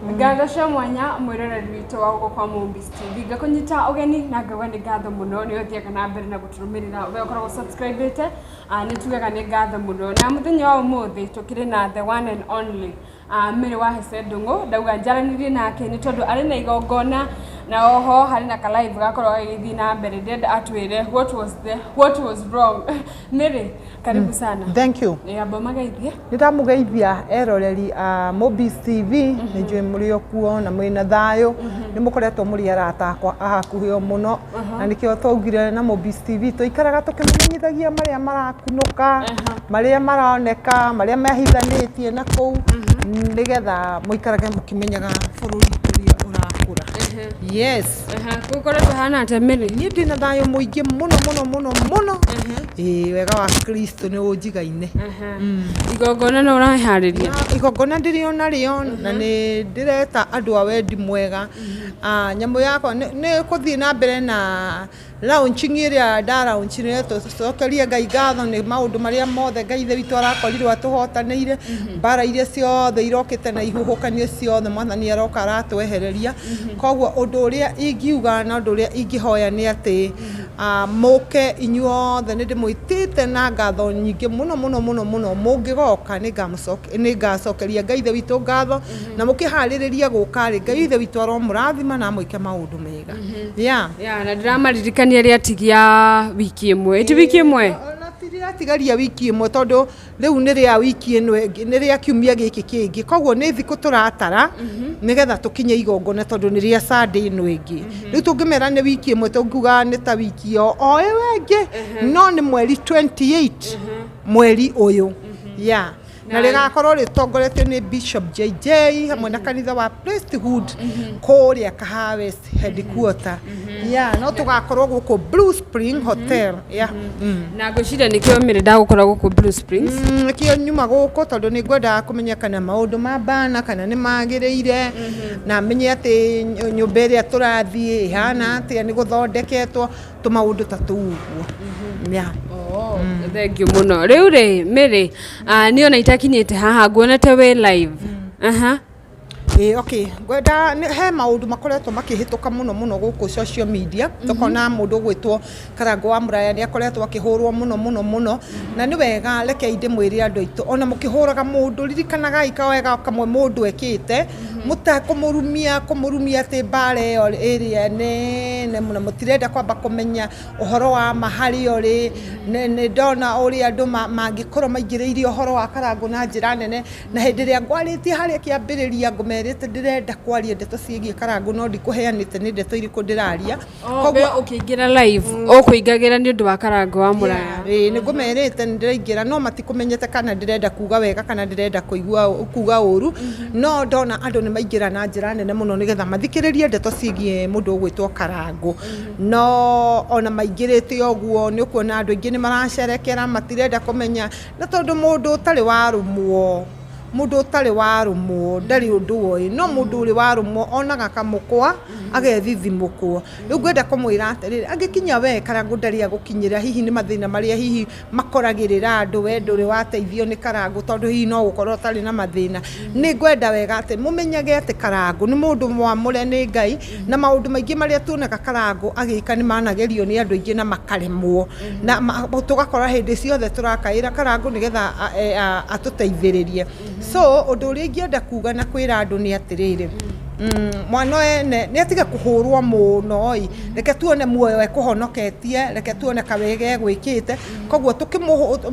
Ngatho cia mwanya mwĩroreri witũ wa gũkũ kwa Mombis TV, ngakũnyita ũgeni na ngauga nĩ ngatho mũno nĩ ũthiaga na mbere na gũtũrũmĩrĩra, we ũkoragwo subscribĩte. Nĩ tugaga nĩ ngatho mũno. Na mũthenya wa ũmũthĩ tũkĩrĩ na the one and only Mary wa Hece Ndung'u. Ndauga njaranĩrie nake nĩ tondũ arĩ na igongona na oho harĩ na ka live gakorwo gagĩthiĩ na mbere. Ndĩrenda atwĩre what was wrong. Mary, karibu sana. Thank you. Amba mageithie. Nĩ ndamũgeithia eroreri a Mobis TV, nĩ njũĩ mũrĩ o kuo na mwĩna thayũ. Nĩ mũkoretwo mũrĩ arata akwa a hakuhĩ o mũno, na nĩkĩo twaugire na Mobis TV tũikaraga tũkĩmũmenyithagia marĩa marakunũka, marĩa maroneka, marĩa mehithanĩtie na kũu, nĩgetha mũikarage mũkĩmenyaga bũrũri ũrĩa ũrakũra. Yes. Gũkoretwo hana atĩa, Mary? Niĩ ndĩna thayũ mũingĩ mũno mũno mũno mũno. Ĩĩ, wega wa Kristo nĩ ũnjigaine. Igongona no ũraharĩria? Na igongona ndĩrĩ o narĩo, na nĩ ndĩreta andũ a wendi mwega. Nyamũ yakwa nĩ kũthiĩ na mbere na launching ĩrĩa ndaraunchire. Tũcokerie Ngai ngatho nĩ maũndũ marĩa mothe Ngai ithe witũ arakorirwo atũhotanĩire. Mbara iria ciothe irokĩte na ihuhũkanio ciothe, Mwathani aroka aratwehereria. Koguo ũndũ ũrĩa ingiuga na ũndũ ũrĩa ingĩhoya nĩ atĩ mũke inyuothe. Nĩ ndĩmwĩtĩte na ngatho nyingĩ mũno mũno mũno mũno. Mũngĩgoka nĩ ngacokeria Ngai ithe witũ ngatho, na mũkĩharĩrĩria gũka rĩ, Ngai ithe witũ aromũrathima na amwĩke maũndũ mega, yeah. Ya, na ndĩramaririkania rĩatigia wiki ĩmwe, ĩti wiki ĩmwe. Ona ti rĩratigaria wiki ĩmwe, tondũ rĩu nĩ rĩa wiki ĩno ĩngĩ, nĩ rĩa kiumia gĩkĩ kĩngĩ. Koguo nĩ thikũ tũratara nĩgetha tũkinye igongona, tondũ nĩ rĩa Sunday ĩno ĩngĩ. Rĩu tũngĩmera nĩ wiki ĩmwe, tũngiuga nĩ ta wiki o ĩyo ĩngĩ, no nĩ mweri 28 mweri ũyũ, yeah. Na rĩgakorwo rĩtongoretio nĩ Bishop JJ hamwe na kanitha wa Priesthood kũrĩa Kahawa West headquarter, yeah. No tũgakorwo gũkũ Blue Spring Hotel, yeah. Na ngwĩciria nĩkĩo Mary ndagũkora gũkũ Blue Springs. Nĩkĩo nyuma gũkũ, tondũ nĩ ngwendaga kũmenya kana maũndũ ma bana kana nĩ magĩrĩire, na menye atĩ nyũmba ĩrĩa tũrathiĩ ĩhana atĩa, nĩ gũthondeketwo, tũmaũndũ ta tũu ũguo, yeah. Thank you mũno. Rĩu rĩ, Mary, niĩ ona itakinyĩte haha nguonete wĩ live. Aha. Ĩĩ, okay, ngwenda he maũndũ makoretwo makĩhĩtũka mũno mũno gũkũ social media. Tũkona mũndũ ũgwĩtwo Karangũ wa Mũraya nĩ akoretwo akĩhũrwo mũno mũno mũno, na nĩ wega rekei ndĩmwĩre andũ aitũ, ona mũkĩhũraga mũndũ, ririkanagai kawega kamwe mũndũ ekĩte, mũtekũmũrumia kũmũrumia atĩ mbara ĩyo ĩrĩa nene mũno, mũtirenda kwamba kũmenya ũhoro wa ma harĩa ũrĩ. Nĩ ndona ũrĩa andũ mangĩkorwo maingĩrĩire ũhoro wa Karangũ na njĩra nene, na hĩndĩ ĩrĩa ngwarĩtie harĩa kĩambĩrĩria, ngũmerĩte ndĩrenda kwaria ndeto ciĩgiĩ Karangũ, no ndikũheanĩte nĩ ndeto irĩkũ ndĩraria. We ũkĩingĩra live ũkũingagĩra nĩ ũndũ wa Karangũ wa Mũraya? Ĩĩ, nĩ ngũmerĩte nĩ ndĩraingĩra, no matikũmenyete kana ndĩrenda kuga wega kana ndĩrenda kũigua kuga ũru. No ndona andũ nĩ maingĩra na njĩra nene mũno nĩgetha mathikĩrĩrie ndeto ciĩgiĩ mũndũ ũgwĩtwo Karangũ. No ona maingĩrĩte ũguo, nĩ ũkuona andũ aingĩ nĩ maracerekera, matirenda kũmenya, na tondũ mũndũ ũtarĩ warũmwo ndarĩ ũndũ oĩ, no mũndũ ũrĩ warũmwo onaga kamũkwa agethithimũkwo. Rĩu ngwenda kũmwĩra atĩrĩrĩ, angĩkinya we Karangũ ndarĩ agũkinyĩra, hihi nĩ mathĩna marĩa hihi makoragĩrĩra andũ, we ndũrĩ wateithio nĩ Karangũ, tondũ hihi no gũkorwo ũtarĩ na mathĩna. Nĩ ngwenda wega atĩ mũmenyage atĩ Karangũ nĩ mũndũ mwamũre nĩ Ngai, na maũndũ maingĩ marĩa tuonaga Karangũ agĩka nĩ managerio nĩ andũ aingĩ na makaremwo, na tũgakora hĩndĩ ciothe tũrakaĩra Karangũ nĩgetha atũteithĩrĩrie. So ũndũ ũrĩa ingĩenda kuga na kwĩra andũ nĩ atĩrĩrĩ, mwana ene nĩ atige kũhũrwo mũno ĩ. Reke tuone muoyo ekũhonoketie, reke tuone kawega egwĩkĩte. Koguo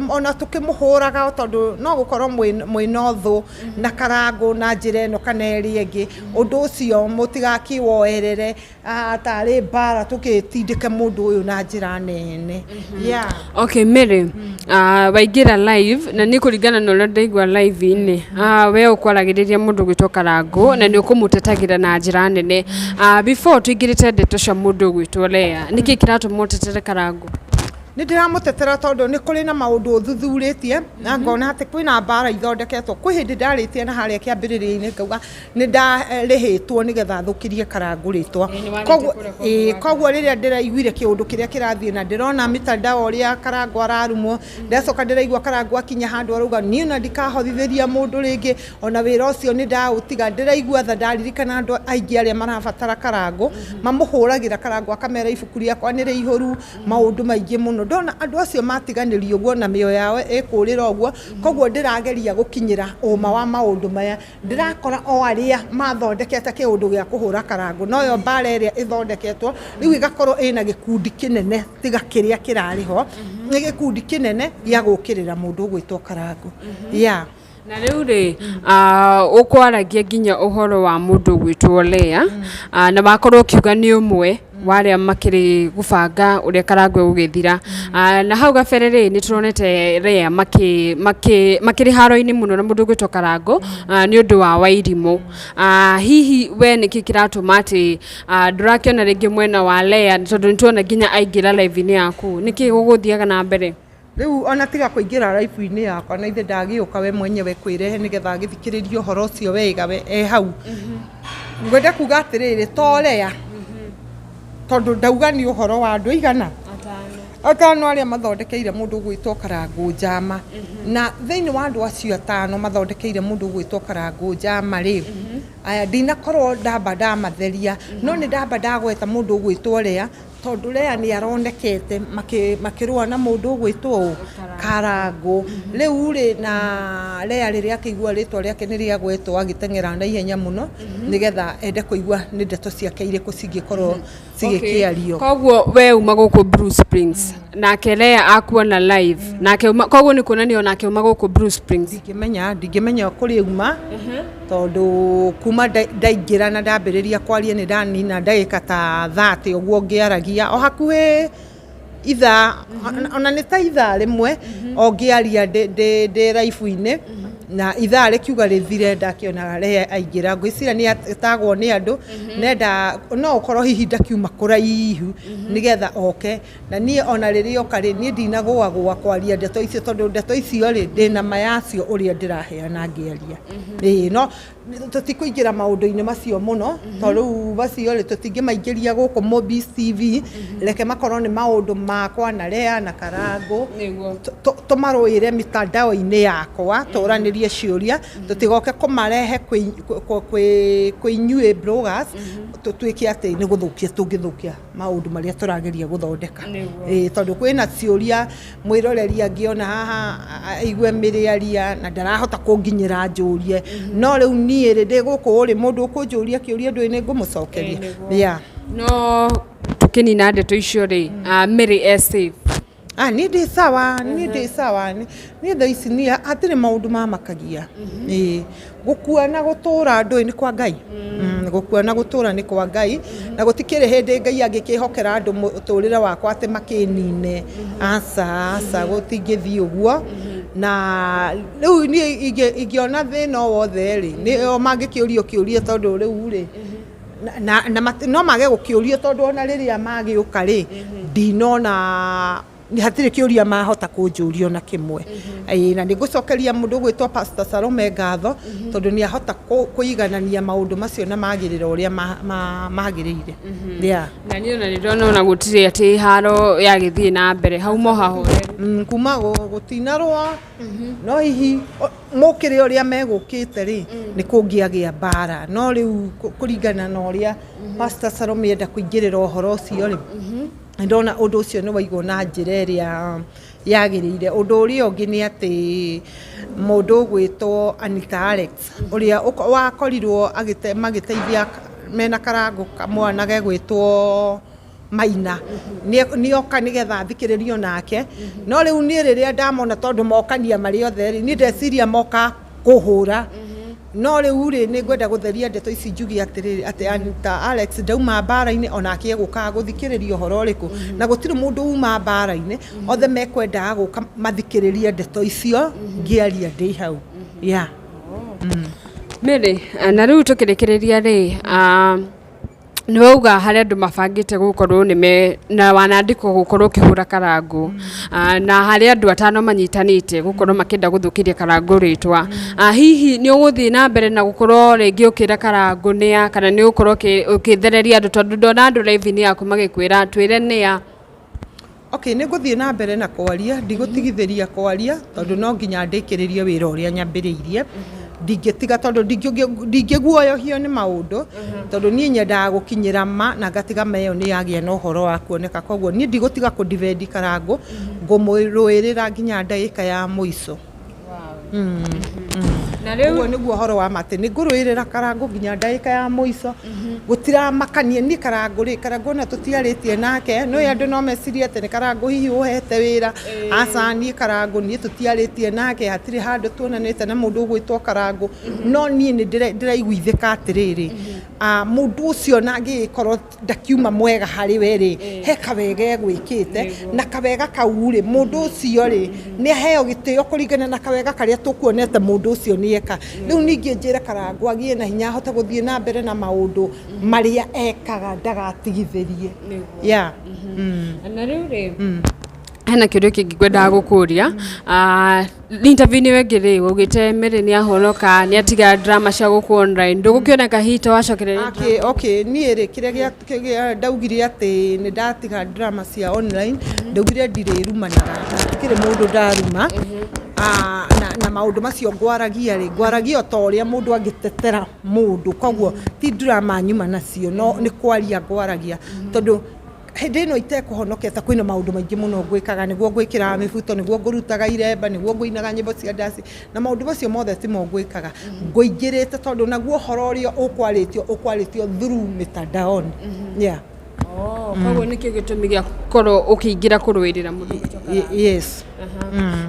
ona tũkĩmũhũraga, tondũ no gũkorwo mwĩna ũthũ na Karangũ na njĩra ĩno kana ĩrĩa ĩngĩ, ũndũ ũcio mũtigakĩwoerere tarĩ mbara tũgĩtindĩke mũndũ ũyũ na njĩra nene, yeah. Okay, Mary, waingĩra live na nĩ kũringana na ũrĩa ndaigua live-inĩ, we ũkwaragĩrĩria mũndũ ũgwĩtwo Karangũ na nĩ ũkũmũtetagĩra na njĩra nene. Before tũingĩrĩte ndeto cia mũndũ ũgwĩtwo Lea, nĩkĩ kĩratũma ũtetere Karangũ? Nĩ ndĩramũtetera tondũ nĩ kũrĩ na maũndũ thuthurĩtie na ngona atĩ kwĩna mbara ithondeketwo. Kwĩ hĩndĩ ndarĩtie na harĩa kĩambĩrĩria-inĩ ngauga nĩ ndarĩhĩtwo nĩgetha thũkĩrie Karangũ rĩtwa. Ĩĩ, nĩ warĩtie Koguo kũrĩa kwa ĩĩ, Mũrangũ. koguo rĩrĩa ndĩraiguire kĩũndũ kĩrĩa kĩrathiĩ na ndĩrona mitandao ũrĩa Karangũ ararumwo, ndacoka ndĩraigua Karangũ akinya handũ arauga niĩ ona ndikahothithĩria mũndũ rĩngĩ, ona wĩra ũcio nĩ ndaũtiga. Ndĩraigua tha ndaririkana andũ aingĩ arĩa marabatara Karangũ, mamũhũragĩra Karangũ akamera ibuku rĩakwa nĩ rĩihũru, maũndũ maingĩ mũno. Ndona andũ acio matiganĩrio ũguo na mĩoyo yao ĩkũrĩra ũguo, koguo ndĩrageria gũkinyĩra ũma wa maũndũ maya. Ndĩrakora o arĩa mathondekete kĩũndũ gĩa kũhũra Karangũ, noyo mbara ĩrĩa ĩthondeketwo rĩu ĩgakorwo ĩna gĩkundi kĩnene tiga kĩrĩa kĩrarĩ ho, nĩ gĩkundi kĩnene gĩa gũkĩrĩra mũndũ ũgwĩtwo Karangũ. Yeah. Na rĩu rĩ, ũkwaragia nginya ũhoro wa mũndũ ũgwĩtwo Lea, na wakorwo ũkiuga nĩ ũmwe wa arĩa makĩrĩ gũbanga ũrĩa Karangũ egũgĩthira. Na hau gabere rĩ, nĩ tũronete Lea makĩrĩ haro-inĩ mũno na mũndũ ũgwĩtwo Karangũ, nĩ ũndũ wa Wairimũ. Hihi we nĩkĩ kĩratũma atĩ ndũrakĩona rĩngĩ mwena wa Lea, tondũ nĩ tuona nginya aingĩra live-inĩ yaku, nĩkĩ gũgũthiaga na mbere? Rĩu ona tiga kũingĩra live-inĩ yakwa na ithe ndagĩũka we mwenyewe kwĩrehe nĩgetha agĩthikĩrĩrie ũhoro ũcio wega we e hau. Ngwenda kuga atĩrĩrĩ, to Lea, tondũ ndauga nĩ ũhoro wa andũ aigana atano arĩa mathondekeire mũndũ ũgwĩtwo Karangũ njama. Na thĩinĩ wa andũ acio atano mathondekeire mũndũ ũgwĩtwo Karangũ njama rĩ, aya ndinakorwo ndamba ndamatheria, no nĩ ndamba ndagweta mũndũ ũgwĩtwo Lea, tondũ Lea nĩ aronekete makĩrũa na mũndũ ũgwĩtwo Karangũ. Rĩu rĩ, na Lea rĩrĩa akĩigua rĩtwa rĩake nĩ rĩagwetwo agĩteng'era na ihenya mũno nĩgetha ende kũigua nĩ ndeto ciake irĩkũ cingĩkorwo cigĩkĩario. Koguo we uma gũkũ Blue Springs, nake Lea akuona live, nake uma, koguo nĩ kuonania onake uma gũkũ Blue Springs. Ndingĩmenya kũrĩa uma, tondũ kuma ndaingĩra na ndambĩrĩria kwaria nĩ ndanina ndagĩka ta 30 ũguo ngĩaragia, o hakuhĩ ithaa, ona nĩ ta ithaa rĩmwe o ngĩaria ndĩ live-inĩ, na ithaa rĩkiuga rĩthire ndakĩona Lea aingĩra. Ngwĩciria nĩ etagwo nĩ andũ, nenda no ũkorwo hihi ndakiuma kũraihu nĩgetha oke. Na niĩ ona rĩrĩa oka rĩ, niĩ ndinagũagũa kwaria ndeto icio, tondũ ndeto icio rĩ, ndĩna ma yacio ũrĩa ndĩraheana ngĩaria. Ĩĩ, no tũtikũingĩra maũndũ-inĩ macio mũno, tondũ rĩu macio rĩ, tũtingĩmaingĩria gũkũ Mobis TV, reke makorwo nĩ maũndũ makwa na Lea na Karangũ. Tũmarũĩre mitandao-inĩ yakwa, tũranĩrie ciũria, tũtigoke kũmarehe kwĩ inyuĩ bloggers, tũtuĩke atĩ nĩ gũthũkia tũngĩthũkia maũndũ marĩa tũrageria gũthondeka. Ĩĩ, tondũ kwĩna ciũria mwĩroreri angĩona haha aigue mĩrĩaria na ndarahota kũnginyĩra njũrie, no rĩu niĩ rĩ, ndĩ gũkũ rĩ, mũndũ ũkũnjũria kĩũria ndũĩ nĩ ngũmũcokeria. Yeah. No tũkĩnina ndeto icio rĩ, Mary e safe? Niĩ ndĩ sawa, niĩ ndĩ sawa. Niĩ thaa ici niĩ hatirĩ maũndũ mamakagia. Ĩĩ, gũkua na gũtũra ndũĩ nĩ kwa Ngai. Gũkua na gũtũra nĩ kwa Ngai, na gũtikĩrĩ hĩndĩ Ngai angĩkĩhokera andũ mũtũrĩre wakwa atĩ makĩnine. Aca, aca, gũtingĩthiĩ ũguo. Na rĩu niĩ ingĩona thĩna o wothe rĩ, nĩ o mangĩkĩũrio kĩũria tondũ rĩu rĩ, na no mage gũkĩũrio tondũ ona rĩrĩa magĩũka rĩ, ndinona hatirĩ kĩũria mahota kũnjũria ona kĩmwe. Ĩĩ, na nĩngũcokeria mũndũ ũgwĩtwo Pastor Salome ngatho, tondũ nĩ ahota kũiganania maũndũ macio na magĩrĩra ũrĩa magĩrĩire. Yeah. Na niĩ ona nĩ ndĩrona ona gũtirĩ atĩ haro yagĩthiĩ na mbere, hau mo hahoreru. Kuma gũtinarũa, no hihi mũkĩrĩ ũrĩa megũkĩte rĩ, nĩ kũngĩagĩa mbara, no rĩu kũringana na ũrĩa Pastor Salome enda kũingĩrĩra ũhoro ũcio rĩ, ndona ũndũ ũcio nĩ waigwo na njĩra ĩrĩa yagĩrĩire. Ũndũ ũrĩa ũngĩ nĩ atĩ mũndũ ũgwĩtwo Anita Alex ũrĩa wakorirwo magĩteithia mena Karangũ kamwana gegwĩtwo Maina, nĩoka nĩgetha athikĩrĩrio nake. No rĩu niĩ rĩrĩa ndamona tondũ mokania marĩ othe rĩ, niĩ ndeciria moka kũhũra. No rĩu rĩ, nĩ ngwenda gũtheria ndeto ici njuge atĩrĩrĩ, atĩ Anita Alex ndauma mbara-inĩ, onake egũkaga gũthikĩrĩria ũhoro ũrĩkũ, na gũtirĩ mũndũ uma mbara-inĩ, othe mekwendaga gũka mathikĩrĩrie ndeto icio ngĩaria ndĩ hau. Yeah. Mary, na rĩu tũkĩrĩkĩrĩria rĩ, Nĩ wauga harĩ andũ mabangĩte gũkorwo nĩ me na wanandĩkwo gũkorwo ũkĩhũra Karangũ. Na harĩ andũ atano manyitanĩte gũkorwo makĩenda gũthũkĩria Karangũ rĩtwa. Hihi nĩ ũgũthiĩ na mbere na gũkorwo rĩngĩ ũkĩra Karangũ nĩa, kana nĩ ũgũkorwo ũkĩthereria andũ, tondũ ndona andũ live-inĩ yaku magĩkwĩra twĩre nĩa? Okay, nĩ ngũthiĩ na mbere na kwaria, ndigũtigithĩria kwaria, tondũ no nginya ndĩkĩrĩrie wĩra ũrĩa nyambĩrĩirie. Ndingĩtiga tondũ ndingĩguoyohio nĩ maũndũ, tondũ niĩ nyendaga gũkinyĩra ma na ngatiga ma ĩyo nĩ yagĩa na ũhoro wa kuoneka. Koguo niĩ ndigũtiga kũ-defend Karangũ, ngũmũrũĩrĩra nginya ndagĩka ya mũico. Na rĩu Ũguo nĩguo ũhoro wa ma, atĩ nĩ ngũrũĩrĩra Karangũ nginya ndagĩka ya mũico. Gũtiramakania niĩ Karangũ rĩ, Karangũ ona tũtiarĩtie nake, no andũ no mecirie atĩ nĩ Karangũ hihi ũhete wĩra. Aca, niĩ Karangũ niĩ tũtiarĩtie nake, hatirĩ handũ tuonanĩte na mũndũ ũgwĩtwo Karangũ. No niĩ nĩ ndĩraiguithĩka atĩrĩrĩ, mũndũ ũcio na angĩgĩkorwo ndakiuma mwega harĩ we rĩ, he kawega egwĩkĩte, na kawega kau rĩ, mũndũ ũcio rĩ, nĩ aheo gĩtĩo kũringana na kawega karĩa tũkuonete mũndũ ũcio nĩ eka. Rĩu ningĩ njĩre Karangũ agĩe na hinya, ahote gũthiĩ na mbere na maũndũ marĩa ekaga, ndagatigithĩrie. Yeah. Na rĩu rĩ, hena kĩũria kĩngĩ ngwendaga gũkũria. Interview-inĩ ĩyo ĩngĩ rĩ, waugĩte Mary nĩ ahonoka, nĩ atiga drama cia gũkũ online, ndũgũkĩoneka hihi ta wacokereria? Okay, niĩ rĩ, kĩrĩa gĩa ndaugire atĩ nĩ ndatiga drama cia online, ndaugire ndirĩrumanaga, hatikĩrĩ mũndũ ndaruma. Na maũndũ macio ngwaragia rĩ, ngwaragia o ta ũrĩa mũndũ angĩtetera mũndũ, koguo ti drama nyuma nacio, no nĩ kwaria ngwaragia, tondũ hĩndĩ ĩno itekũhonokete kwĩna maũndũ maingĩ mũno ngwĩkaga, nĩguo ngwĩkĩraga mĩbuto, nĩguo ngũrutaga iremba, nĩguo ngũinaga nyĩmbo cia ndaci, na maũndũ macio mothe timo ngwĩkaga, ngũingĩrĩte tondũ naguo ũhoro ũrĩa ũkwarĩtio ũkwarĩtio through mitandaoni. Yeah. Oh, koguo nĩkĩo gĩtũmi gĩa gũkorwo ũkĩingĩra kũrũĩrĩra mũndũ ũgwĩtwo Karangũ. Yes.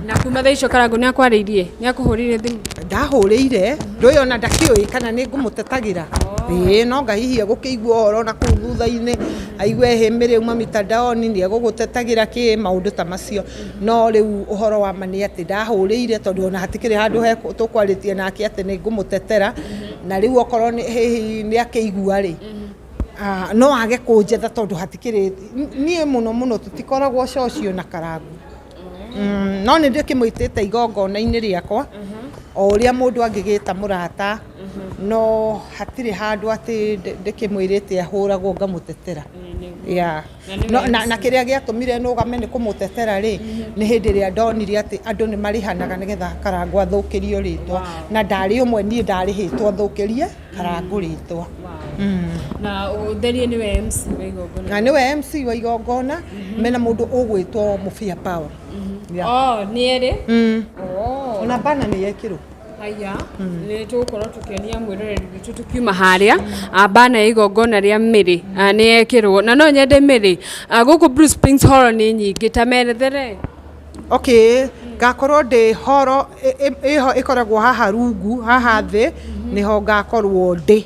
Na kuma thaa icio Karangũ nĩ akwarĩirie, nĩ akũhũrĩire thimũ? Ndahũrĩire, ndũĩ ona ndakĩũĩ kana nĩ ngũmũtetagĩra. Ĩĩ, no nga hihi egũkĩigua ũhoro na kũu thutha-inĩ, aigue hĩ Mary auma mitandaoni nĩ egũgũtetagĩra kĩ, maũndũ ta macio. No rĩu ũhoro wa ma nĩ atĩ ndahũrĩire, tondũ ona hatikĩrĩ handũ he tũkwarĩtie nake atĩ nĩ ngũmũtetera. Na rĩu okorwo nĩ hihi nĩ akĩigua rĩ, no age kũnjetha, tondũ hatikĩrĩ niĩ mũno mũno tũtikoragwo cocio na Karangũ. No nĩ ndĩkĩmwĩtĩte igongona-inĩ rĩakwa, o ũrĩa mũndũ angĩgĩta mũrata, no hatirĩ handũ atĩ ndĩkĩmwĩrĩte ahũragwo ngamũtetera. Yeah. No, na kĩrĩa gĩatũmire nũgame nĩ kũmũtetera rĩ, nĩ hĩndĩ ĩrĩa ndonire atĩ andũ nĩ marĩhanaga nĩgetha Karangũ athũkĩrio rĩtwa, na ndarĩ ũmwe niĩ ndarĩhĩtwo thũkĩrie Karangũ rĩtwa. Na ũtherie nĩwe MC wa igongona? Na nĩwe MC wa igongona, mena mũndũ ũgwĩtwo Mũbia Power. Yeah. Oh, nĩ erĩ? Oh. Ona bana nĩ yekĩrwo. Haya, nĩ tũgũkorwo tũkĩonia mwĩroreri witũ tũkiuma harĩa bana ya igongona rĩa Mary nĩ yekĩrwo, na no nyende Mary, gũkũ Blue Springs Hall nĩ nyingĩ, ta merethere. Okay, ngakorwo ndĩ horo ĩho ĩkoragwo haha rungu, haha thĩ nĩho ngakorwo ndĩ.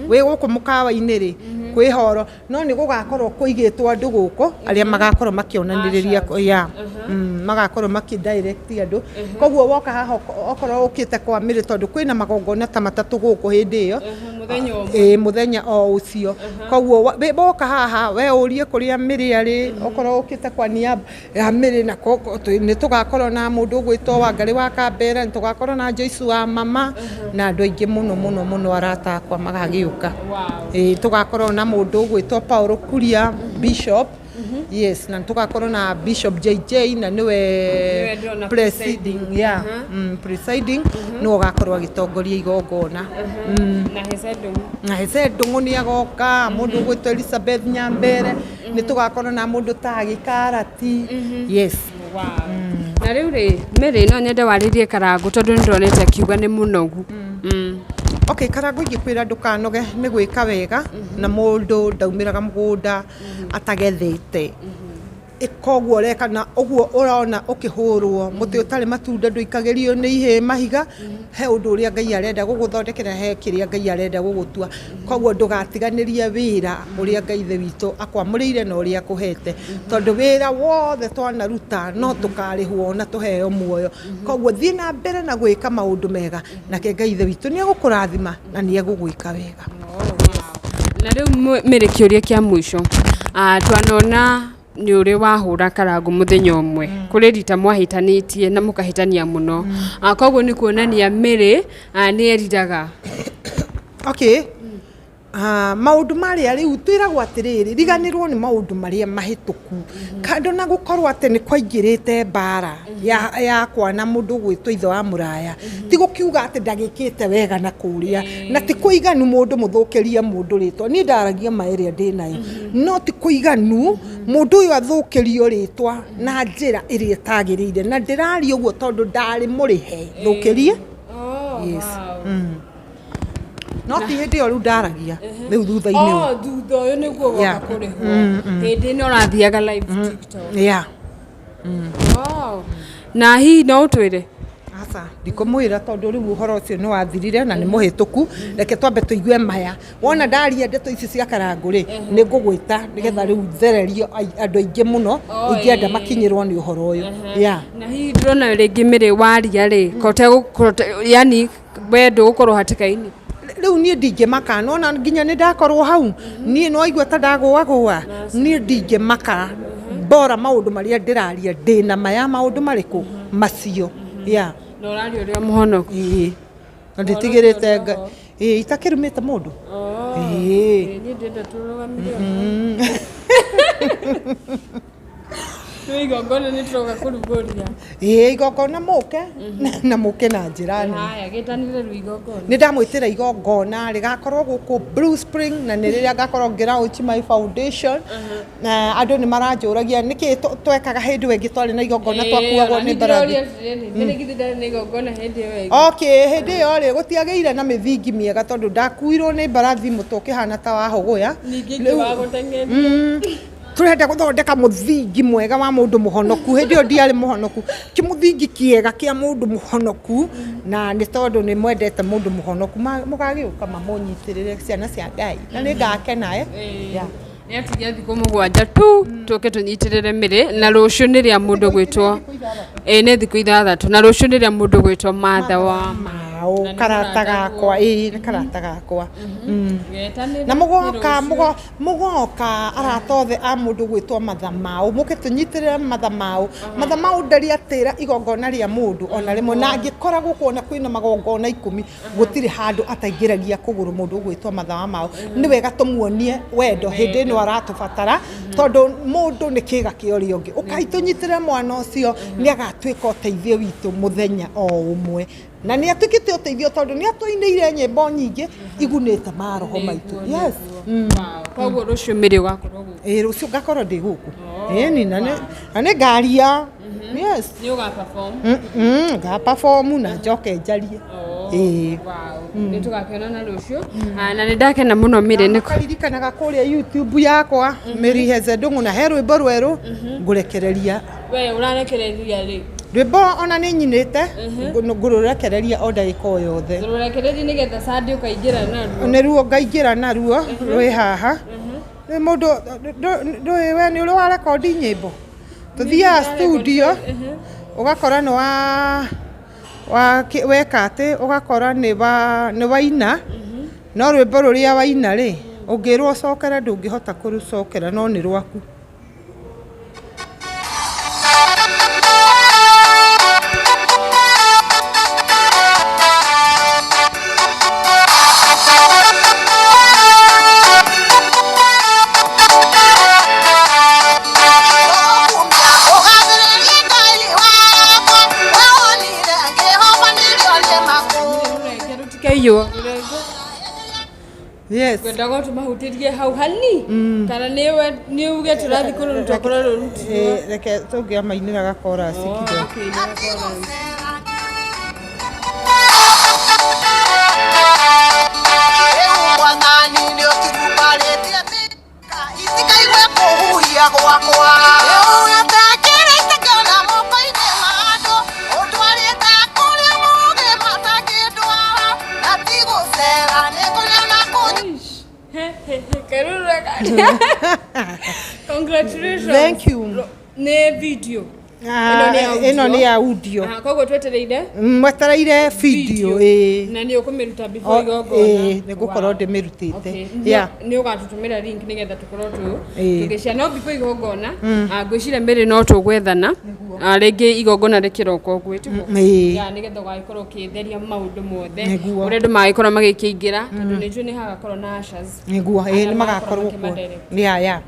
Wĩ gũkũ mũkawa-inĩ rĩ, kwĩ horo, no nĩ gũgakorwo kũigĩtwo andũ gũkũ arĩa magakorwo makĩonanĩrĩria, yeah, magakorwo makĩ direct andũ. Koguo woka haha, okorwo ũkĩte kwa Mary, tondũ kwĩna magongona ta matatũ gũkũ hĩndĩ ĩyo, Mũthenya ũmwe. Ĩĩ, mũthenya o ũcio. Koguo woka haha we ũrie kũrĩa Mary arĩ, okorwo ũkĩte kwa niaba ya Mary, na nĩ tũgakorwo na mũndũ ũgwĩtwo Wangarĩ wa Kambera, nĩ tũgakorwo na Joyce wa mama, na andũ aingĩ mũno mũno mũno, arata akwa magagĩũka. Ĩĩ, tũgakorwo na mũndũ ũgwĩtwo Paul Kuria Bishop. Yes, na tũgakorwo na Bishop JJ, na nĩwe ndĩrona. Presiding, yeah, presiding, nĩwe ũgakorwo agĩtongoria igongona. Na Hece Ndung'u. Na Hece Ndung'u nĩ agoka, mũndũ ũgwĩtwo Elizabeth Nyambere, nĩ tũgakorwo na mũndũ ta Gĩkarati. Yes. Wow. Na rĩu rĩ, Mary, no nyende warĩrie Karangũ, tondũ nĩ ndonete akiuga nĩ mũnogu. Okay, Karangũ ingĩkwĩra ndũkanoge nĩ gwĩka wega, na mũndũ ndaumĩraga mũgũnda atagethete. Ĩka ũguo ũreka, na ũguo ũrona ũkĩhũrwo mũtĩ ũtarĩ matunda ndũikagĩrio nĩ ihĩĩ mahiga. He ũndũ ũrĩa Ngai arenda gũgũthondekera, he kĩrĩa Ngai arenda gũgũtua, koguo ndũgatiganĩrie wĩra ũrĩa Ngai ithe witũ akwamũrĩire na ũrĩa akũhete, tondũ wĩra wothe twanaruta no tũkarĩhwo na tũheo muoyo. Koguo thiĩ na mbere na gwĩka maũndũ mega, nake Ngai ithe witũ nĩ egũkũrathima na nĩ egũgwĩka wega. Na rĩu Mary kĩũria kĩa mũico. Twanona nĩ ũrĩ wahũra Karangũ mũthenya ũmwe. Kũrĩ rita mwahĩtanĩtie na mũkahĩtania mũno. Koguo nĩ kuonania Mary nĩ eriraga. Okay. Maũndũ marĩa rĩu twĩragwo atĩrĩrĩ, riganĩrwo nĩ maũndũ marĩa mahĩtũku. Kando na gũkorwo atĩ nĩ kwaingĩrĩte mbara yakwa na mũndũ ũgwĩtwo ithe wa mũraya, ti gũkiuga atĩ ndagĩkĩte wega na kũrĩa, na ti kũiganu mũndũ mũthũkĩrie mũndũ rĩtwa. Niĩ ndaragia ma ĩrĩa ndĩnayo, no ti kũiganu mũndũ ũyũ athũkĩrio rĩtwa na njĩra ĩrĩa ĩtagĩrĩire, na ndĩraria ũguo tondũ ndarĩ mũrĩhe thũkĩrie. Yes. No ti hĩndĩ ĩyo rĩu ndaragia, rĩu thutha-inĩ ũyũ. Oh, thutha ũyũ nĩguo woka kũrĩhwo. Hĩndĩ ĩno ũrathiaga live TikTok. Wow. Na hihi no ũtwĩre? Aca, ndikũmwĩra tondũ rĩu ũhoro ũcio nĩ wathirire na nĩ mũhĩtũku. Reke twambe tũigue maya. Wona ndaria ndeto ici cia Karangũ rĩ, nĩ ngũgwĩta nĩgetha rĩu thererie andũ aingĩ mũno ingĩenda makinyĩrwo nĩ ũhoro ũyũ. Na hihi ndĩrona rĩngĩ Mary waria rĩ, yani we ndũgũkorwo hatĩka-inĩ. Rĩu niĩ ndingĩmaka, nona nginya nĩ ndakorwo hau, niĩ no aigua ta ndagũagũa, niĩ ndingĩmaka. Bora maũndũ marĩa ndĩraria ndĩna maya maũndũ marĩkũ macio. Na ũraria ũrĩa mũhonoku. Ĩĩ. Na ndĩtigĩrĩte Ngai. Ĩĩ, itakĩrumĩte mũndũ. Ĩĩ. Niĩ ndĩrenda tũrũgamire. Nĩ igongona nĩ tũroka kũrugũria. Ĩĩ, igongona mũke na mũke na njĩra nene. Haya, gĩtanĩre rĩu igongona. Nĩ ndamwĩtĩra igongona rĩgakorwo gũkũ Blue Spring, na nĩ rĩrĩa ngakorwo ngĩ launch my foundation. Na andũ nĩ maranjũragia nĩkĩ twekaga hĩndĩ ĩyo ĩngĩ twarĩ na igongona twakuagwo nĩ mbarathi. Okay, hĩndĩ ĩyo rĩ gũtiagĩire na mĩthingi mĩega tondũ ndakuirwo nĩ mbarathi mũtwe ũkĩhana ta wa hũgũya. Tũrenda gũthondeka mũthingi mwega wa mũndũ mũhonoku. Hĩndĩ ĩyo ndiarĩ mũhonoku, kĩmũthingi kĩega kĩa mũndũ mũhonoku, na nĩ tondũ nĩ mwendete mũndũ mũhonoku, mũgagĩũka mamũnyitĩrĩre ciana cia Ngai, na nĩ ngakena. Nĩ atigia thikũ 7 tu tũke tũnyitĩrĩre Mary, na rũciũ nĩ rĩa mũndũ gwĩtwo, ĩĩ nĩ thikũ 6, na rũciũ nĩ rĩa mũndũ gwĩtwo Martha wa Mao, karata gakwa. Ĩĩ, nĩ karata gakwa. Na mũgoka, mũgoka arata othe a mũndũ gwĩtwo Martha Mao, mũke tũnyitĩrĩre Martha Mao. Martha Mao ndarĩ atĩra igongona rĩa mũndũ ona rĩmwe, na angĩkora gũkũ ona kwĩna magongona 10, gũtirĩ handũ ataingĩragia kũgũrũ mũndũ ũgwĩtwo Martha wa Mao. Nĩ wega tũmuonie wendo hĩndĩ ĩno aratũbatara, tondũ mũndũ nĩ kĩga kĩa ũrĩa ũngĩ. Ũkai tũnyitĩrĩre mwana ũcio, nĩ agatuĩka ũteithio witũ mũthenya o ũmwe. Na nĩ atuĩkĩte ũteithio tondũ nĩ atũinĩire nyĩmbo nyingĩ igunĩte maroho maitũ. Yes. Koguo rũciũ Mary ũgakorwo gũkũ? Ĩĩ, rũciũ ngakorwo ndĩ gũkũ. Ĩni, na nĩ ngaria. Yes. Nĩ ũga perform? Nga perform na njoke njarie. Ĩĩ. Nĩ tũgakĩonana rũciũ. Na nĩ ndakena mũno Mary nĩ Karirikanaga kũrĩa YouTube yakwa Mary Heze Ndung'u, na he rwĩmbo rwerũ ngũrekereria. We ũrarekereria rĩ? Rwĩmbo ona nĩ nyinĩte, ngũrũrekereria o ndagĩka o yothe. Rũrekererie nĩgetha Sunday ũkaingĩra naruo. Nĩruo ngaingĩra naruo rwĩ haha. Nĩ mũndũ ndũĩ we nĩ ũrĩ wa rekondi nyĩmbo? Tũthiaga studio ũgakora nĩ wa weka atĩ ũgakora nĩ waina, no rwĩmbo rũrĩa waina rĩ, ũngĩrwo ũcokere ndũngĩhota kũrũcokera, no nĩ rwaku. Yes. Ngwendaga tũmahutĩrie hau hani kana nĩ uge tũrathiĩ kũrũruta kũrĩa rũrutirwo. Reke tũngĩamainĩra gakorasi kidogo. Congratulations. Thank you. Nĩ video. Ĩno nĩ audio. Ĩno nĩ audio. Ah, koguo twetereire Mwetereire video, ĩĩ. Na nĩ ũkũmĩruta before igongona? Ĩĩ, nĩ ngũkorwo ndĩmĩrutĩte. Okay. Yeah. Nĩ ũgatũtũmĩra link nĩgetha tũkorwo Ĩĩ. tũgĩcia. No before igongona, ngwĩciria Mary no tũgwethana. Rĩngĩ igongona rĩkĩroka ũguo, ĩtiguo? Ĩĩ. Ya, nĩgetha ũgagĩkorwo ũkĩtheria maũndũ mothe Nĩguo. ũrĩa andũ magagĩkorwo magĩkĩingĩra, tondũ nĩ njũĩ nĩ hagakorwo na ushers. Nĩguo, ĩĩ, Arĩa nĩ magakorwo magakorwo kuo. makĩmadirect. Yeah.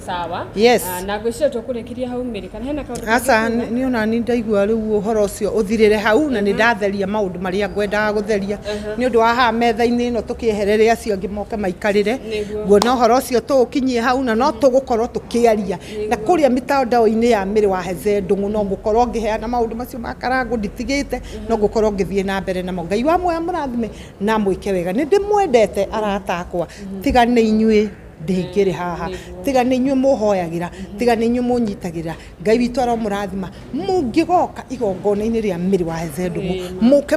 Sawa. Yes. Na ngwĩciria tũkũrĩkĩria hau, Mary, kana hena kaũndũ Aca. kangĩ kuuga? Nĩ ona ni ndaigua rĩu ũhoro ũcio ũthirĩre hau, na nĩ ndatheria maũndũ marĩa ngwendaga gũtheria nĩ ũndũ wa haha metha-inĩ ĩno, tũkĩeherere acio angĩ moke maikarĩre. Nguona ũhoro ũcio tũũkinyie hau, na no tũgũkorwo tũkĩaria na kũrĩa mitandao-inĩ ya Mĩrĩ wa Heze Ndũng'ũ. No ngũkorwo ngĩheana maũndũ macio ma Karangũ nditigĩte, no ngũkorwo ngĩthiĩ na mbere namo. Ngai wa muoya mũrathime na mwĩke wega. Nĩ ndĩmwendete, arata akwa. Tiga nĩ inyuĩ ndingĩrĩ haha, tiga nĩ inyuĩ mũhoyagĩra, tiga nĩ inyuĩ mũnyitagĩrĩra. Ngai witũ aromũrathima. Mũngĩgoka igongona-inĩ rĩa Mĩrĩ wa Heze Ndũng'ũ, mũke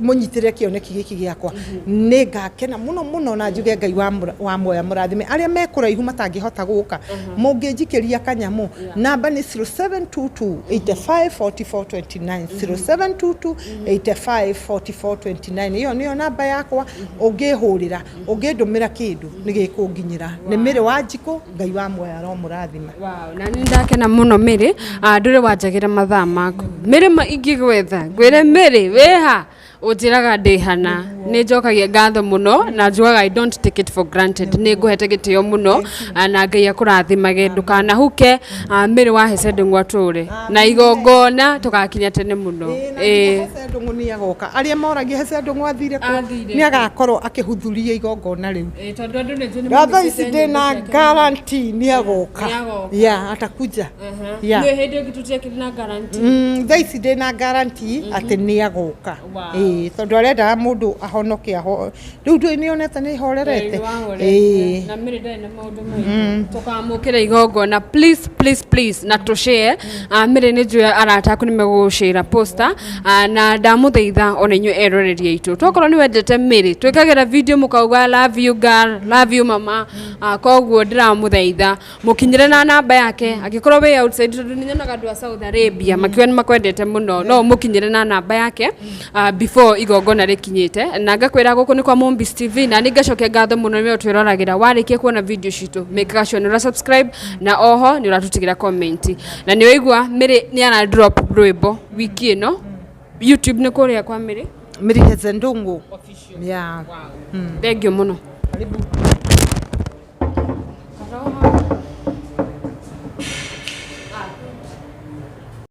mũnyitĩrĩre kĩoneki gĩkĩ gĩakwa, nĩ ngakena mũno mũno na njuge Ngai wa muoya mũrathime. Arĩa me kũraihu matangĩhota gũka, mũngĩnjikĩria kanyamũ, namba nĩ 0722 85 44 29, 0722 85 44 29. Ĩyo nĩyo namba yakwa. Ũngĩhũrĩra, ũngĩndũmĩra kĩndũ, nĩ gĩkũnginyĩra. Nĩ Mĩrĩ wa Njikũ. Ngai wa muoya aromũrathima. Wow, na nĩ ndakena mũno, Mary. Ndũrĩ wanjagĩra mathaa maku, Mary. Ma ingĩgwetha ngwĩre Mary wĩha, ũnjĩraga ndĩ hana. Nĩ njokagia ngatho mũno na njugaga I don't take it for granted. Nĩ ngũhete gĩtĩo mũno, na Ngai akũrathimage, ndũkanahuke. Mary wa Hece Ndũng'ũ atũre na igongona tũgakinya tene mũno. Ĩĩ. Hece Ndũng'ũ nĩ agoka. Arĩa moragia Hece Ndũng'ũ athire kũ, Athire nĩ agakorwo akĩhuthuria igongona rĩu. Ĩĩ, tondũ andũ nĩ njũĩ nĩ Na thaa ici mamĩcĩte ndĩ na nyĩmbo ciake. guarantee nĩ agoka. Nĩ agoka. Ya, atakuja. Yeah. Nĩ hĩndĩ ĩngĩ tũtiekĩrĩ na guarantee. Thaa ici ndĩ na guarantee atĩ nĩ agoka. Ĩĩ, tondũ arendaga mũndũ ahonoke aho rĩu ndũĩ nĩ onete nĩ horerete. Ĩĩ. Na Mary ndarĩ na maũndũ maingĩ. Tũkamũkĩra igongona, please, please, please, na tũshare. Mary, nĩ njũĩ arata aku nĩ megũgũshare poster. Na ndamũthaitha ona inyuĩ eroreri aitũ, tokorwo nĩ wendete Mary, twĩkagĩra video mũkauga "Love you girl, love you mama". Koguo ndĩramũthaitha mũkinyĩre na namba yake angĩkorwo wĩ outside, tondũ nĩ nyonaga andũ a Saudi Arabia makiuga nĩ makwendete mũno. No mũkinyĩre na namba yake before igongona rĩkinyĩte. Na ngakwĩra gũkũ nĩ kwa Mombis TV, na nĩ ngacokia ngatho mũno nĩwe ũtwĩroragĩra. Warĩkia kuona video citũ, make sure nĩ ũra subscribe, na oho nĩ ũratũtigĩra comment. Na nĩ waigua Mary nĩ ara drop rwĩmbo wiki ĩno YouTube, nĩ kũrĩa kwa Mary Mary Heze Ndũng'ũ. Official. Yeah. Thank you mũno. Karibu.